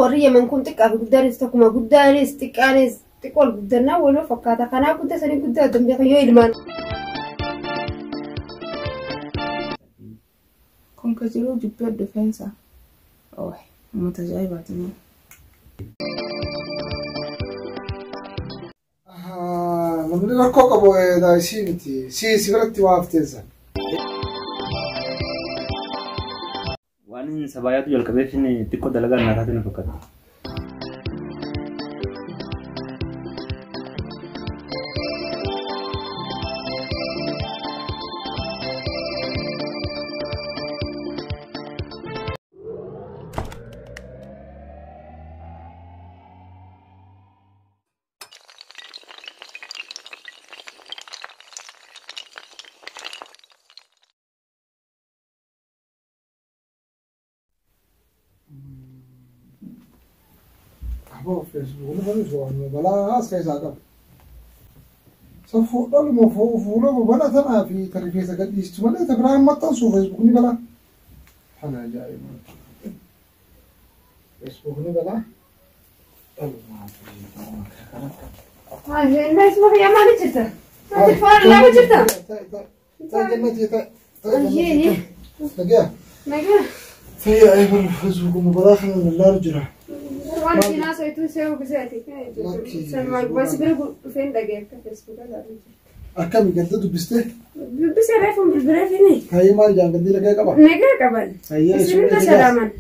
warri Yemen kun xiqqaa fi guddaanis tokkuma guddaanis xiqqaanis xiqqoo ol guddannaa waluma fakkaata. Kanaaf guddaa sanii guddaa addan beekan yoo ilmaan. Kun ka jiruu jibbee dhufeensa. Ooy, uummata ajaa'ibaati moo. Namni rakkoo qabu isii miti. Si biratti waa hafteessa. Waan inni sabaayyaatu jalqabeef inni xiqqoo dalagaa naa taate na fakkaata. Aboo feesbuukni kunis waan balaa as keessaa qaba. Safuu dhaluma fuula balaa tanaa fi ta rifeensa gadhiistu malee ta biraa hin maxxansu feesbuukni balaa. Kana ajaa'iba. Feesbuukni balaa dhalumaa fi kana. Maal maal jirta? Telefoona lama jirta? Taa'e jannati taa'e. Ayyee. Nagaa. Nagaa. Fayyaa eegalu feesbuukuma balaa kana lallaaru jira. Waan isin haasoftu se'uu bisaati. Basi bira dhufeen dhagee akka feesbuuka ilaaluu jirta. Akkami ganda dubbistee? Dubbisa reefuun bilbilee fini. Hayyee maal jaan gandii nagaa qaba? Nagaa qaban. Hayyee Isinirra salaaman.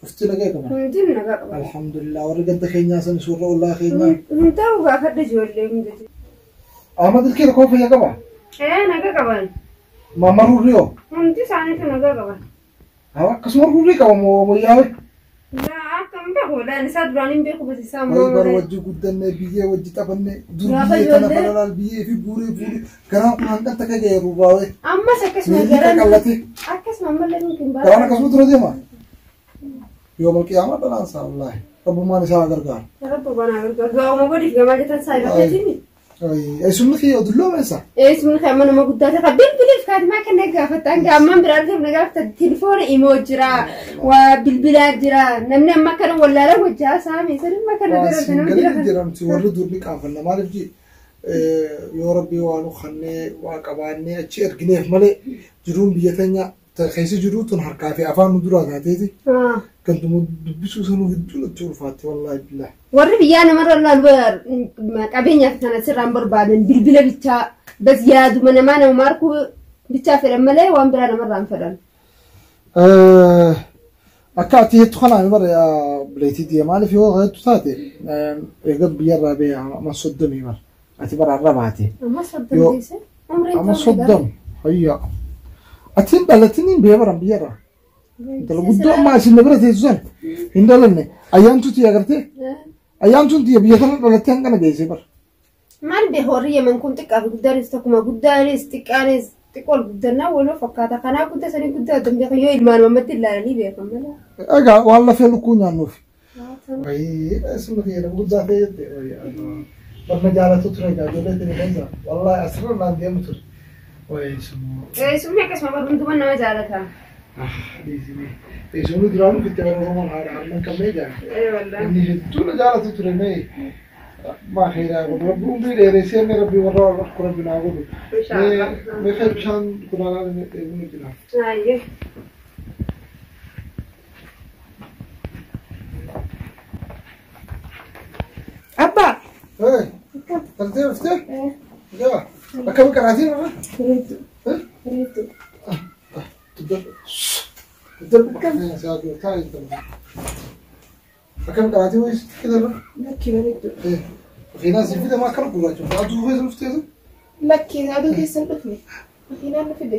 Ufti nagaa qaban. Hundi nagaa qaban. Alhamdulillah warri ganda keenyaa san suurra ollaa keenyaa. Hundaa'u gaafadha ijoollee hundi. Ahmad ilkee koo fayyaa qaba? Ee nagaa qaban. Maamma ruurri hoo? Hundi isaaniitu nagaa qaban. Akkasuma ruurrii qaba moo wayyaa'e? Yaa akkam beeku laan isaa duraan hin beeku bas isaa Wayi moo bara wajji guddannee biyyee wajji taphannee dur Gaafa biyyee tana ijoollee- balalaal biyyee fi guuree fuudhee garaan kun hanqan takka ga'e ruurraawee. Ammas akkasuma Miilli garaan qaqallatee akkasuma ammallee nuti hin garaan akkasuma dura deema. Yooma qiyaamaa dhalaan isaa wallaahi rabbummaan isaa haa gargaaru. Rabbi banaa gargaaru. Du'aa'uma godhiif gamaa jettan saa irratti Eessumni kiyya dullooma eessa? Eessumni kan amma nama guddaa ta'e bilbiliif kaatimaa kan na gaafata. Hanga ammaan biraa dhufeef na gaafata. Telefoona imoo jira, waa bilbilaa jira. Namni amma akkana wallaalan wajjaa saame. Sanimma kana Waa bira nama siingalii jira. jedhamti warri dur ni qaafanna maaliif ji yoo rabbii waa nu kannee waa qabaannee achi ergineef malee jiruun biyya teenya keessa jiruu tun harkaa fi afaan nu duraa taateeti gantuma dubbisuu sanuu hedduu natti ulfaatte wallaahi billaahi. Warri biyyaa namarra laalu qabeenyaaf kana sirraan barbaadan bilbila bichaa bas yaaduma namaa nama arkuu bichaa fedhan malee waan biraa namarraa hin fedhan. Akka ati jettu kanaan bara bileetii diya maaliif yoo jettu taate eegan biyyarraa bee amma soddomii bara ati bara arra baate. Amma soddom Yoo- teesse umriin Amma soddom hayya. Ati hin dhalatin hin bee baran biyyarraa. Intala guddoo amma isin na bira teessu san hin dhalanne ayyaantu tiyya agartee ayyaantuun tiyya biyya tana dhalattee hangana geessee bara. Maal beeku warri Yemen kun xiqqaa fi guddaanis tokkuma guddaanis xiqqaanis xiqqoo ol guddannaa waluma fakkaata. Kanaaf guddaa sanii guddaa addan beekan yoo ilmaan mamatti ilaalanii beekan malee. Egaa waan lafee lukkuu nyaannuuf. Wayii eessuma kiyya nama guddaa ta'e jette. Barna jaalatu ture egaa ijoollee tini keessa. Wallaahi asirra naan deemu ture. Wayii eessuma. Eessumni akkasuma bara hundumaa nama jaalata. Eessumni duraanuu fitte bara Oromoon haadha harma hin qabnee jaa. Ee wallaahi. Inni hedduu na jaalatu ture mee. Maa khayraa godhu rabbi umrii dheeressee mee rabbi warra wal arku rabbi naa godhu. Inshaallah. Mee khayr bishaan kunaanaa dheebuu jira. Ayyee. Abbaa! Hey, galtee dhuftee? Yaa, akkami qaraatiin irra? Bareedduu. Bareedduu. Akkami qaraatiin wayis irra? Lakki bareedduu. Makiinaan si fide maa akkana gurraacha? Aduu keessa dhuftee sun? Lakki aduu keessa hin dhufne. Makiinaan nu fide.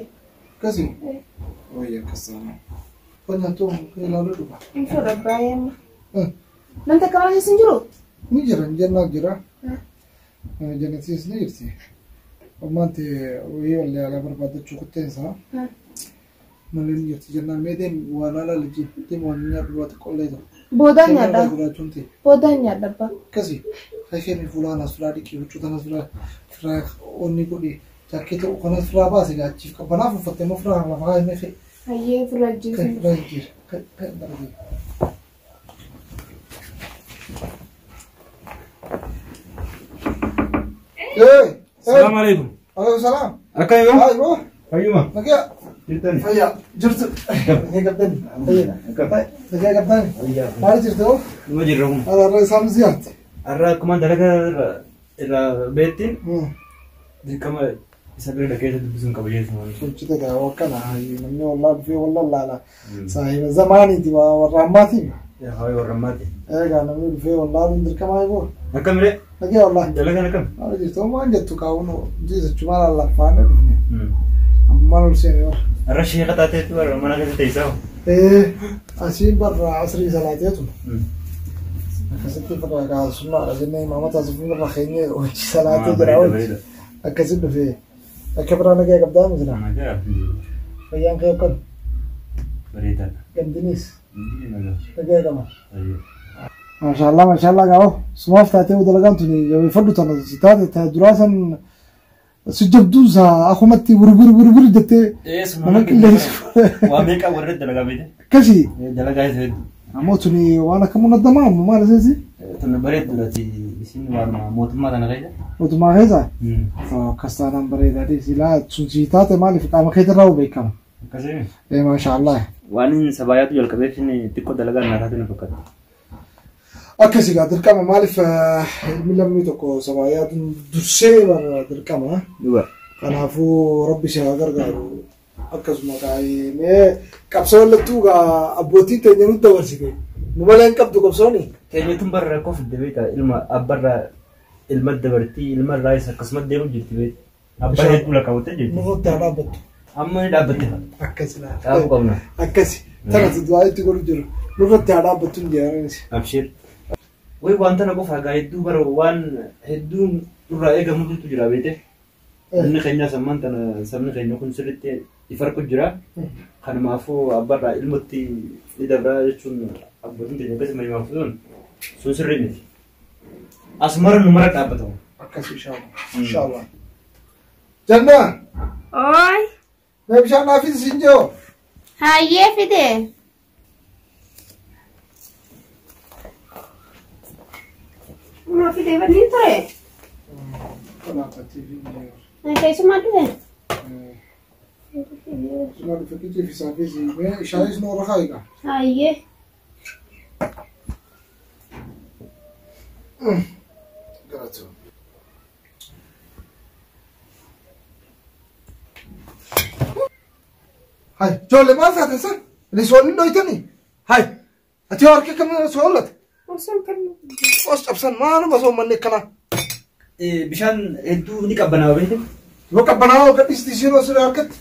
Akkasii? Wayii akkas taana. Qonna ilaaluu dhufa. Hin fedhu abbaa amma. Namni takka mana keessa hin jiru? Ni jira, jannaa jira. Jannatiis ni jirti. Ammaan ta'e wayii wallee alaa barbaadachuu kutteensaa. Malee ni jirti jennaan mee deemi waan alaa lajjii deemi waan nyaadhu waa xiqqoollee ta'u. Boodaan nyaadha. Gurraachuun ta'e. Boodaan nyaadha abbaa. Akkasii fakkeenyi fuula kanas firaa dhiqii huccuu kanas firaa firaa onni godhi jaakkeeta kanas firaa baase gaachiif qabbanaaf uffatte immoo firaa lafa kaa'imee fe'e. Hayyee fuula Kan ajjeesu. firaa jijjiira. Kan kan darbe. Salaamu alaikum. Alaikum salaam. Akkam yoo? Haa yoo. Fayyuma. Nagaa. Jirtani. Fayyaa. Jirtu. Nagaa qabdani. Fayyaa. Nagaa qabdani. Maal jirtu? Numa jirra kun. Har'a isaan ziyaarte. Har'a akkuma dalagaa irraa beettiin dirqama isa bira dhaqee dubbisuun qaba jechuudha. Hojjete gaa wakkana namni wallaa dhufee wallaa laala. Saahiba zamaaniiti warra ammaatiin. Haa warra ammaati. Egaa namni dhufee wallaa dirqama eeguu. Akkam ree? Nagaa wallaa. Dalagaan akkam? Maal jirtu waan jettu kaawun jechuun maal lafaan dhufne. Ammaan ol seenee warra. Har'a sheeka taateetu warra mana keessa teessaa. Asiin barra asrii salaateetu. Akkasitti barra kaasummaa jennee imaamata asii barra keenya hojii salaatee jira hojii. Akkasitti dhufee akka biraa nagaa qabdaa miti na. Fayyaan kee akkam? Bareedaadha. Gandinis nagaa qaba. Maashaallah maashaallah gaa'o sumaaf taatee dalagaan tuni jabeeffadhu tana si taate ta duraa san si jabduun saa akkumatti wurwur wurwur jettee nama qilleensa. Waa meeqa warra dalagaa beekte? Akkasii. Dalagaa isa hedduu. Ammoo tuni waan akka munaddamaa ammoo maal iseesi? Tun bareedduudhaati isin waanuma mootummaa kana keessa. Mootummaa keessa? Akkas taanaan bareedaadhi. Silaa sun si taate maaliif qaama keetirraa beekama? Akkasii. Ee maashaallah. Waan inni sabayaatu jalqabeef inni xiqqoo dalagaa naa taate na fakkaata. Akkasii gaa dirqama maaliif ilmi lammii tokko sabayaatuun dursee bara dirqama. Dhuga. Kanaafuu rabbi si haa gargaaru. Akkasuma kaa'ee qabsoo wallattuu gaa abbootiin teenya nutti dabarsite. Nu malee hin qabdu qabsooni. Teenyatuun bara rakkoo fidde beektaa ilma abbarraa ilma dabartii ilma irraa isa akkasumas deemu jirti beektaa. Abbaa hedduu lakkaawwattee jirti. Nurratti haa dhaabbattu. Amma ni dhaabbatte. Akkasi laata. Dhaabuu qabna. Akkasi. Tanatu du'aa itti godhu jiru. Nurratti haa dhaabbattu hin jedhanis. Abshir. Wayi wanta na qofa gaa hedduu bara waan hedduun nurraa eegamutu jira beekte. Sabni keenya sammaan tana sabni keenya kun sirriitti ifarku jira. Kanumaafuu abbarraa ilmotti ni dabraa jechuun abbootiin keenya akkasuma himaaf sun sun sirrii miti. As mara nu mara dhaabbatamu. Akkasi inshallah. Inshallah. Jannaa. Oi. Mee bishaan naa fidi siin jedhoo. Hayyee fide. Uma fide banni ture. Keessumaa dhufe. Keessumaa dhufe kichii fi saafisi. Mee shaayis nu warra kaayiqa. Hayyee. Galatoom. Hai, ijoollee maal taate san? Risoonni dhoytanii? Hai, ati harka kam soollate? Osoo kan. Os cabsan maaluma osoo manni akkanaa? Bishaan hedduu ni qabbanaa'aa beekte. Yoo qabbanaa'aa gadhiisti isiin osoo harkatti.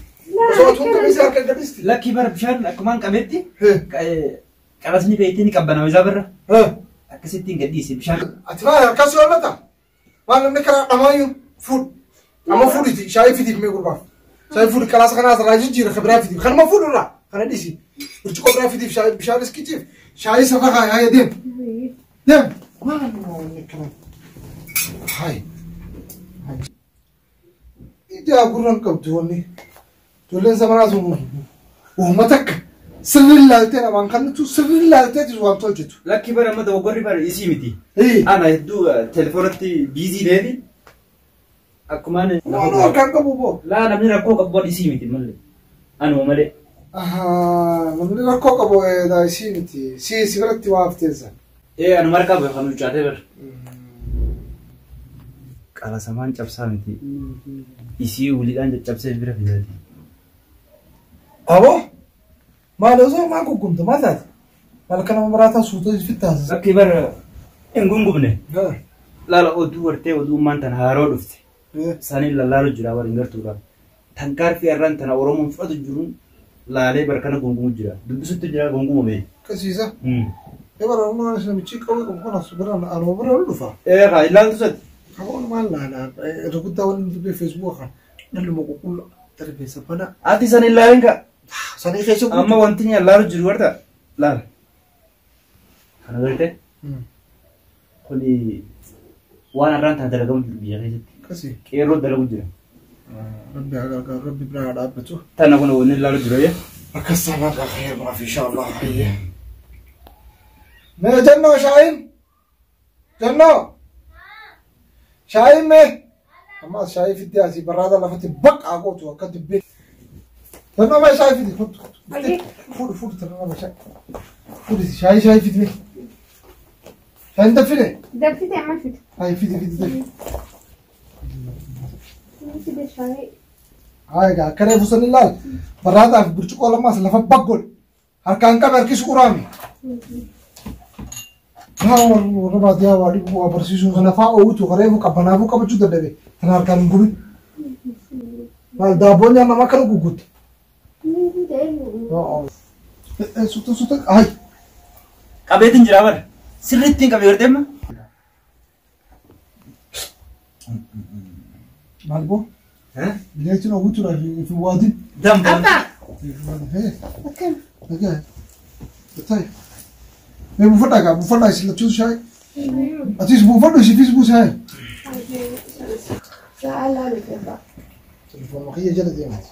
Osoo atuun qabeessi harka gadhiisti. Lakkii bara bishaan akkumaan qabetti qalasni beektee ni qabbanaa'aa isaa barra. Akkasittiin gadhiisi bishaan. Ati maal harkaa soollata? Maal namni karaa dhamaayyuu fuudh. Amma fuudhiti shaayii fidiif mee gurbaaf. Shaayii fuudhi qalaasa kanaa asirraa jijjiira kan biraa fidiif. Kanuma fuudhu irraa kana dhiisi. Burcuqqoo biraa fidiif shaayii bishaanis kichiif shaayii safa kaayee deem. Deem. Maal namni akkanaa? Hai. Ija gurra hin qabdu wanni. Ijoolleen sabaraa sun uummata akka sirrii ilaaltee namaan kan nutu sirrii ilaaltee waan tolchitu. Lakkii bara amma dogoggorri bara isii miti. Ana hedduu telefoonatti biizii deemi. Akkumaan. Waan harkaan qabu boo. Laa namni rakkoo qabu waan isii miti malee. Anuma malee. Namni rakkoo qabu isii miti. Si si biratti waa hafteessa. Ee anuma harkaa qabu kan huccaatee bara. Qalasamaan cabsaa miti. Isii uliidhaan caccabsee bira fidaati. Aboo maal osoo maal gungumta maal taate? Maal akka nama maraataa suutoo fittaasisa. Lakkii bara hin gungumne. Laala oduu wartee oduu ummaan tana haaroo dhufte. Isaaniin lallaalu jira warri hin gartuudha. Tankaarfii har'aan tana Oromoon fudhatu jiruun laalee barkana gungumu jira. Dubbisutti jira gungumame. Akkasiisa. Ee bara Oromoon namichi qawwee qabu kun as bira anuma bira ol dhufa. Ee haa ilaaltu sati. Qaboon maal laala irra guddaa waliin dubbee feesbuuka kan dhalluma qulqulluu darbeessa bana. Ati san ilaalin ka. Sanii keessa guutu. Amma wanti ni allaalu jiru warta laala. Kana gartee. Kuni waan har'aan tana dalagamu jiru biyya keessatti. Akkasii. Qeerroo dalagu jira. Rabbi haa gargaaru rabbi biraa haa dhaabbatu. Tana kun wanni ilaalu jiru yee. Akkas taanaan kaa khayr maaf inshallah. Mee jannoo shaayiin. Jannoo. Shaayiin mee. Amma shaayii fiddee asii barraada lafatti baqaa gootu akka dibbee. Tanuma shaayii fidi kottu. Fuudhu fuudhu tanuma shaayii. Fuudhi shaayii shaayii fidi. Shaayiin danfine? Danfite amma fidi. Hayi fidi fidi dafi. Fide shaayii. Haa egaa akka reefu san ilaal barraadaa fi burcuqqoo lamaas lafa baggodhe. Harkaan qabe harkis quraame. Haa warra baadiyyaa waa dhibu waa barsiisuu kana fa'aa oowwitu reefu qabbanaafuu qabachuu dadhabe kana harkaan hin gubin. Maal daabboon nyaannama akkana gugguutte. Suuta suuta hayi. Qabeetiin jira bara. Sirriitti hin qabee gartee amma. Maal boo? Bineensi oowwituudhaaf fi waatin. Damba. Abbaa. Akkam. Nagaa. Ta'i. Mee buufadhaa gaa buufadhaa isin lachuu shaayii. Atis buufadhu isiifis buusaa. Sa'a laalu abbaa. Telefoon kiyya jala deemati.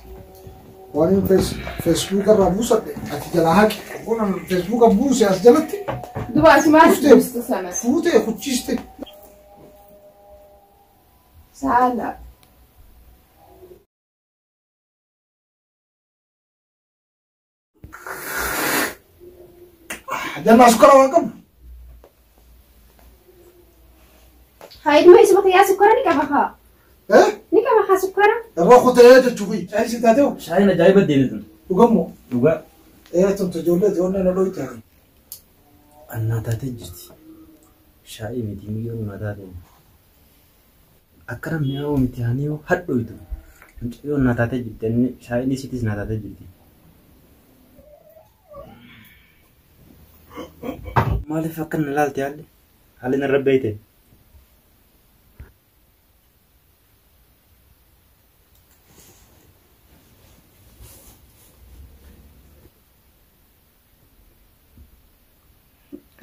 Waan inni feesbuuka irraa buusadhe ati jalaa haqi. Kun feesbuuka buuse as jalatti. Duba ati maal buusta sana? Fuutee kuchiiste. Sa'a laalu. Jannaa sukkara waan qabu. Haayiduma isuma kiyyaa sukkara ni qaba haa. Ni qaba haa sukkara. Irra kutee jechuufi. Shaayii si taatee hoo? Shaayiin ajaa'iba deebitu. Dhugammoo? Dhugaa. Tun ijoollee ijoollee na dhoyte. Annaa taatee jirti. Shaayii miti miyyoo na taate. Akkana mi'aawuu miti haanii yoo hadhooytu. Mucayyoo na taatee jirti. Shaayiin isiitis na taatee jirti. Maaliif akkana na laalte haalli? Haalli narra beeyte.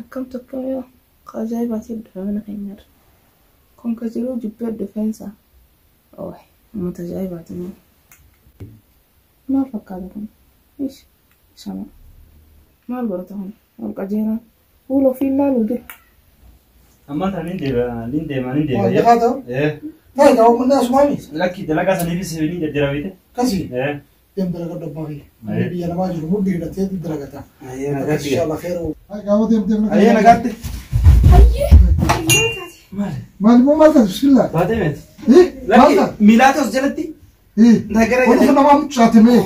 Akkam tokko yoo ajaa'ibaatii dhufe mana keenyarra. Kun ka jiruu jibbee dhufeensa. Ooy uummata ajaa'ibaati moo. Maal fakkaata kun? Ish shama. Maal godhata kun? Wal qajeelaan. Fuula ofii ilaaluu dura. Ammaan tana nin deema nin deema nin deema. Waan dafaa ta'u? Ta'i gaa uummanni asumaami. Lakki dalagaa saniifis nin jajjira beekte. Kasi. Deem dalagaa dabbaa kiyya. Biyya namaa jiru mudhi hidhatee dalagata. Nagaatti. Inshallah kheera. Hayi gaafa deem deem. Ayyee nagaatti. Hayyee. Maal immoo maal taate bismillah. Baatee miti. Maal Lakki taate? miilaatos jalatti. Nagara Wanti kun namaa mucaate mee?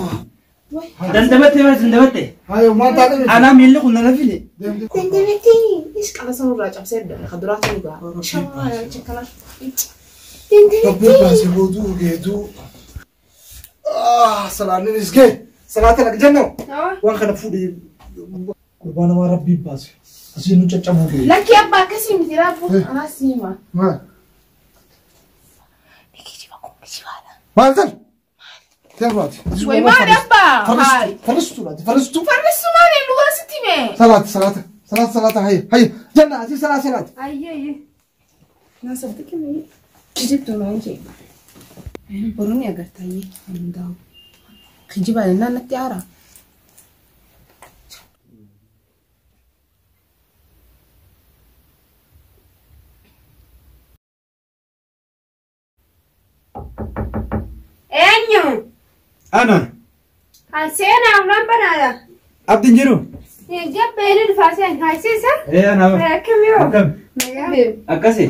Dandamattee maal dandamattee? Hayi maal taate miti? Anaa miilli kun nana file. Deem deem. Dandamatee ish qala sanurraa cabsee dhufe ka duraatu dhugaa. Shamaa namicha kana. Rabbiin baasee booduu geetuu. Salaanni iskee. Salaata lak jennoo. Waan kana fuudhee gurbaa namaa rabbiin baase. Asii nu caccabuu ga'e. Lakki abbaa akkasii miti raabbu. Anaa siima. Maal? Kijiba kun kijibaadha. Maal tan? Teerbaati. Way maali abbaa? Haali. Farristuudhaati farristuu. Farristuu maali dhugaa sitti hime? Salaati salaata salaata salaata hayya hayya janna asii salaa salaati. Ayyee. Na saddaqi mee? Kijibtuu naan jee. Boruun agartaayyee hundaa'u. Kijibaa jennaan natti aara. Eenyu? Ana. Haa seenaa ulaan banaadha. Abdiin jiru. Gabbee ni dhufaa seen haa isiisa? Ana. Akkam yoo? Akkam. Nagaa. Akkasi.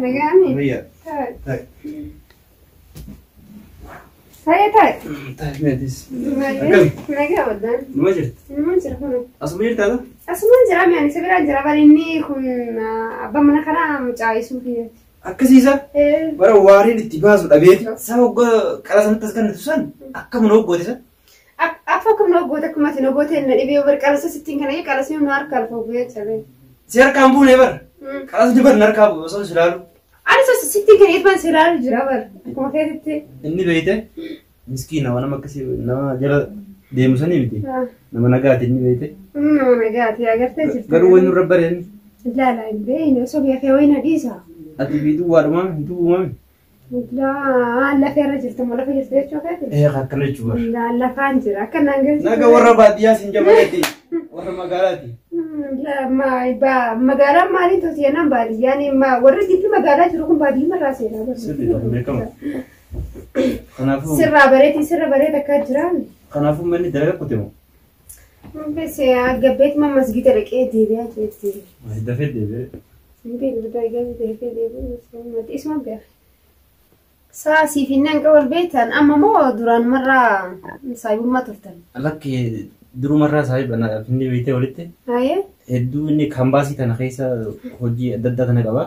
Nagaa mi? Wayya. Ta'i. Ta'i ta'i. Ta'i meetis. Akkam. Nagaa waddaan. Numa jirti. Numa jira kun. Asuma jirtaa? Asuma jira mi ani sibira jira bari inni kun abbaa mana kanaa mucaa isuu kiyyaati. Akkasiisa. Bara waariin itti baasu dhabeeti. Saba hoggaa qara sanatti as kennitu san akkam nu hoggoote san. Afoo kam nu hoggoote akkuma ati nu hoggoote na dhibee bar qarasa sittiin kana qarasni nu harkaa lafa bu'ee cabee. Si harkaan buune bar. Qarasni bar na harkaa bu'e osoo si ilaalu. Ani sos sittiin kana ittiin si ilaalu jira bar akkuma keetitti. Inni beeyte miskiina waan nama akkasii nama jala deemu sanii miti. Nama nagaati inni beeyte. Nama nagaati agartee jirti. Garuu wanni nurra bareen. Ilaala hin beeyne osoo biyya kee wayina dhiisa. Ati biituu waadhumaame hin tuumaame. Laa lafa irra jirtu moo lafa jirtu jechuu keeti? Akkana jechuu bar. Laa lafaan jira akka naan galchu. Naga warra baadiyyaa sin jabalati warra magaalaati. Magaalaan maaliin tolti jennaan baadiyyaan warri jibbi magaalaa jiru kun baadiyyaa irraa seenaa Sirrii beekama. Kanaafuu Sirraa bareetii sirra bareeda akka jiraan. Kanaafuu manni dalagaa kute moo? Gabbeet ma masgiida dhaqee deebi'aa jirti. Dafee deebi'ee. Isuma beeka. Saa siif hin hanqa wal beektan amma moo duraan marraa saayibummaa turtan? Lakki durumarraa saayiba finni beektee walitti. Haayee. Hedduu inni kambaasii tana keessa hojii adda addaa tana qaba.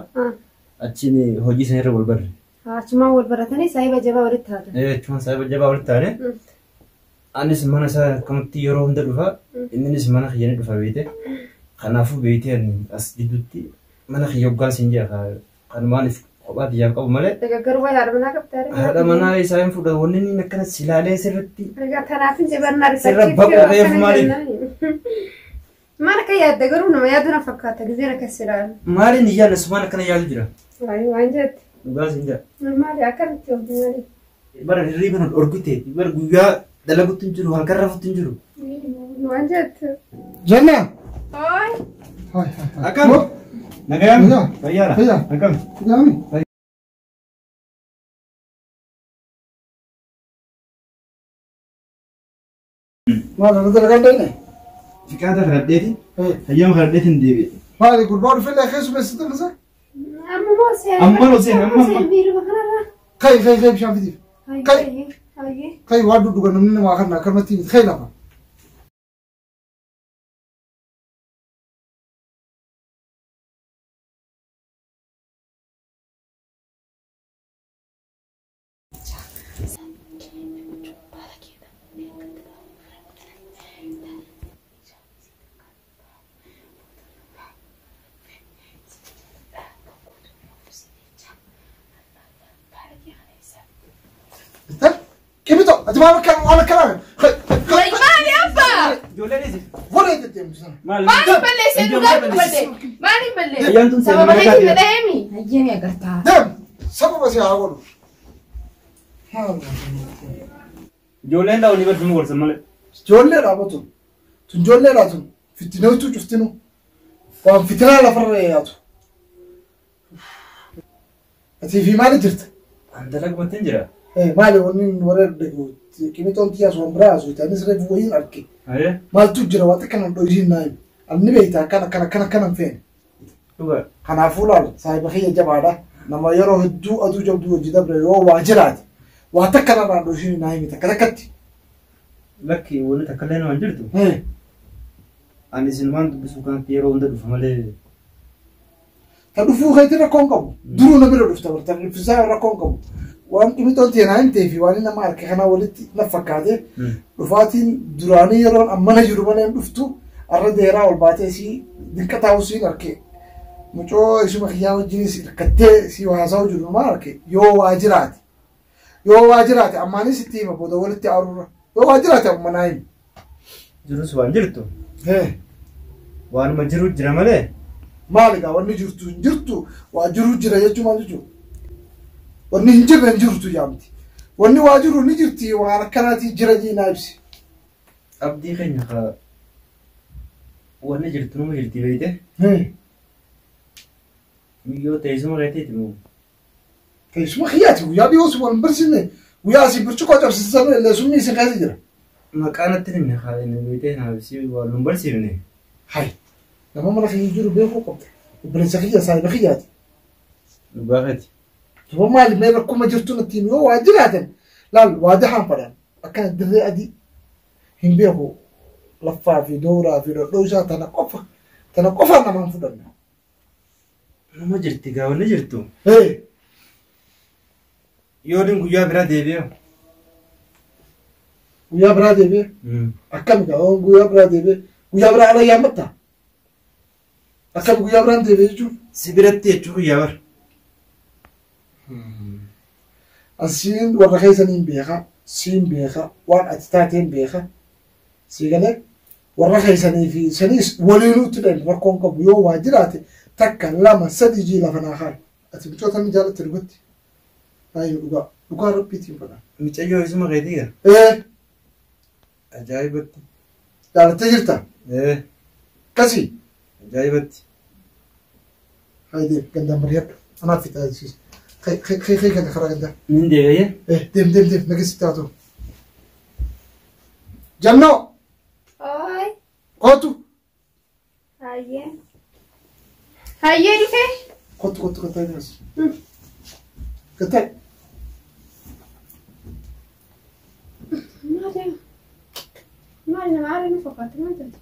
Achiin hojii sanirra wal barre. Achumaan wal baratanii saayiba jabaa walitti taatan. Achumaan saayiba jabaa walitti taane. Anis mana isaa akkamatti yeroo hunda dhufa. Innis mana kiyya ni dhufa beekte. Kanaafuu beektee ani as gidduutti mana kiyya hoggaan siin jira kan maaliif kophaa kiyyaaf qabu malee. Garuu waan haadha manaa qabdaa? Haadha manaa isaa hin fudhatu wanni inni akkana silaalee sirriitti. Kanaaf hin jibannaa Sirra baquu reefu maaliif? Maal akka yaadda garuu nama yaadu na fakkaata gizeen akkas ilaalu. Maaliin hin yaadne sumaan akkana yaadu jira. Waan jette. Dhugaa siin jira. Maali akkamitti ooltu maali? Bara hirriiba nu dhorkite bara guyyaa dalagutti hin jiru halkan rafutti hin jiru. Waan jette. Janna. Oi. Hai. Akkam? Nagayaan? Fayyaadha. Fayyaa. Akkam? Nagaami. Maal irra dalagaan dhayne? Fiqaata kadhadheetiin hayyama kadhadheetiin deebi'e. Maali gurbaa dhufee keessummeessitu dhisa? Amma moo seen? Amma moo seen? Amma amma. Miiruma kanarra. Kai kai kai bishaan fidiif. Kai. Kai waan dhugdhugan namni namaa kana akkanumatti miti kai lafa. Kimito, ati maal akka waan akkanaa Maali abbaa? Ijoolleen Warra jettee sana. Maal? Maaliin balleessee dhugaa dubbate? Maaliin balleessee? Ayyaantuun seenaa Sababa mana keetiin kaatee. dhahemi. Hayyee ni agartaa. Deem sababa si haa godhu. Ijoolleen daawwanii barsiisuu gorsan malee. Ijoollee dhaabatu. Tun ijoollee dhaatun fittinootu cuftinu. Waan fitinaa lafarra yaatu. Ati fi maali jirta? An dalagumatti hin jira. Maali wanni warra qimixoon xiyyaas waan biraa haasoo anis reefu wayiin arge. Maaltu jira waan akkana dhoyisiin naa himi. Anni beekta akkana akkana akkana akkana hin feene. Dhugaa. Kanaafuu laal saahiba kiyya jabaadha. Nama yeroo hedduu aduu jabduu hojii dabre yoo waa jiraate waa takka narraan dhoyisiin naa himi takka takkatti. Lakki wanni takka illee nama hin jirtu. Ani isin waan dubbisuu kanatti yeroo hunda dhufa malee. Ta dhufuu keetii rakkoon qabu. Duruu na bira dhufta barta dhuffisaa rakkoon qabu. Waan qimixoon teenaa hin ta'ee fi waan nama harka kanaa walitti na fakkaate dhufaatiin duraanii yeroon ammana jiru malee hin dhuftu arra deeraa ol baatee si dinqa taa'u siin arke. Mucoo isuma kiyyaa wajjinis hirkattee si haasa'u jiru maal arke yoo waa jiraate. Yoo waa jiraate ammaanis itti hima booda walitti aruura. Yoo waa jiraate amma naa himi. Jirus waan jirtu. Waanuma jiru jira malee. Maali gaa wanni jirtu hin jirtu waa jiru jira jechuun maal jechuudha? Wanni hin jirre hin jirtu jaamti. Wanni waa jiru ni jirti waan akkanaatii jira jee naa ibsi. Abdii keenya haa wanni jirtu numa jirti beekte. Miyyoo teessuma keetiiti moo? Teessuma kiyyaati guyyaa dhiyoo si wal hin barsiisne guyyaa asii burcuqqoo cabsiisan illee sumni isin keessa jira. Maqaa natti himne haa inni beekte naaf si wal hin barsiifne. Hai nama mana kiyya jiru beekuu qabda. Obboleessa kiyya saahiba kiyyaati. Dhugaa keeti. Tuba maali mee rakkuma jirtu natti himi yoo waa jiraatan laal waa dahaan fadhaan akkana dirree adii hin beeku laffaa fi dooraa fi dhodhoo tana qofa tana qofa namaan fudhanna. Nama jirti gaa wanni jirtu. Yoo guyyaa biraa deebi'e. Guyyaa biraa deebi'e? Akkami gaa guyyaa biraa deebi'e guyyaa biraa ala yaammatta? Akkami guyyaa biraan deebi'e jechuun? Si biratti jechuu guyyaa bara. Asiin warra keessaniin beeka, siin beeka, waan ati taateen beeka. Si galee warra keessanii fi saniis waliinuutti dhaqni rakkoon qabu yoo waa jiraate takka lama sadi jii lafa naa kaa'e. Ati micoota ni jaalatte dhugatti. Baay'ee dhugaa. Dhugaa rabbiitiin fadha. Micayyoo isuma keetii gaa? Ajaa'ibatti. Jaalattee jirta? Akkasii? Ajaa'ibatti. Hayi deem gandaan mari'adhu. Anaaf fixaa jechuudha. Kee kee ganda karaa gandaa. Nin deebi'ee. Deem deem deem nageessi taatu. Jannoo Oi. kootu. Hayyee. Hayyee dhufee. Kootu kootu kootu deemas. Gataa. Maali? Maali nama aara nu fakkaata maal taate?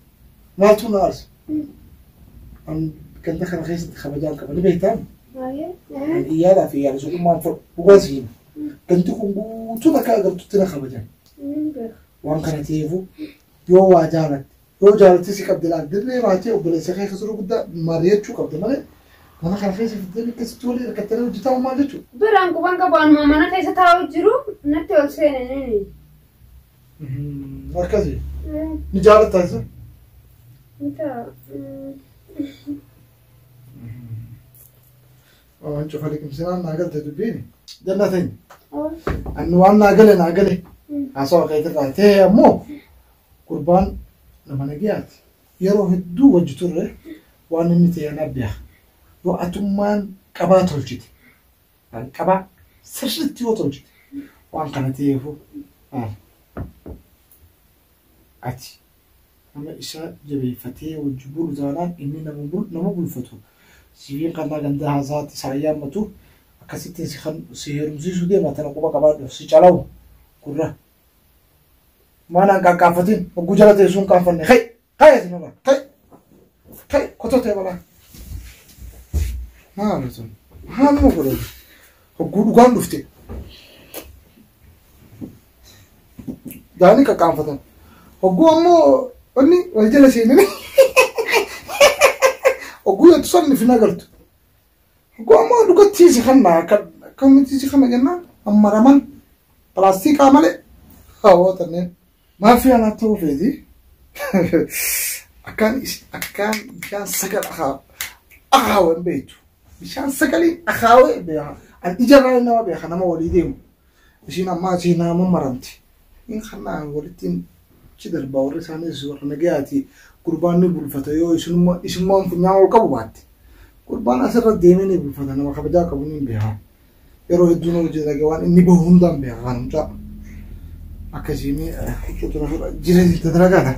Maaltu na aarsa? An ganda kana keessatti kabajaan qaba ni beektaa? Hayyee. An iyyaalaa fi iyyaala su'ummaan fudhu dhugaa si hima. Ganti kun guutuun akka agartutti na kabajan. Ni beeka. Waan kana ta'eefu yoo waa jaalatte yoo jaalatte si qabde laal dirree baatee obboleessa kee kasiruu guddaa mari'achuu qabde malee mana kana keessa fiddee akkasitti walii hirkattanii hojjetaa maal jechuudha. Biraan quban qabu anuma mana keessa taa'u jiru natti ol seene nini. Akkasii ni jaalattaa isa? Inta. Waan cufa liqimsinaan naa galte dubbiin. Jannaa teenya. Anni waan naa gale naa gale. Haasawa keetirraa ta'e ammoo gurbaan nama nagayaati. Yeroo hedduu wajji turre waan inni ta'e anaaf beeka. Yoo atummaan qabaa tolchite. Kan qabaa sirriitti yoo tolchite. Waan kana ta'eefu ati nama isa jabeeffatee wajji bulu taanaan inni nama bulfatu. Sibiin kannaa ganda haasaatti isaan yaammatu akkasitti si heerumsiisuu deema tana quba qabaadhu si calawu gurra. Maanaan qaqqaafatin hogguu jala teessuun qaanfanne hey hey asinarraa hey hey kotoo ta'e balaa. Maali sun maaluma godhatu hogguu dhugaan dhufte. Daanii qaqqaanfatan hogguu ammoo inni wal jala seenanii hogguu jettu sabni fi nagartu. Hogguu ammoo dhugatti si kanna akkamitti si kanna jennaan ammaraman pilaastikaa malee hawaa tanneen. Maafi anaa ta'uu feeti. Akkaan akkaan bishaan sagal akaawee hin beektu. Bishaan sagaliin akaawee beeka. An ijarraa nama beeka nama walii deemu. Ishiin ammaa ishii nama maramti. Inni kannaa walitti achi darbaa warri isaanis warra nagayaati. Gurbaan ni bulfata yoo isinummaan funyaan ol qabu baatte. Gurbaan asirra deemee ni bulfata nama kabajaa qabu ni beeka. Yeroo hedduu nama hojjeta waan inni bahu hundaan beeka kan mucaa. Akkasiin huccuutu na jireenya itti dalagaadha.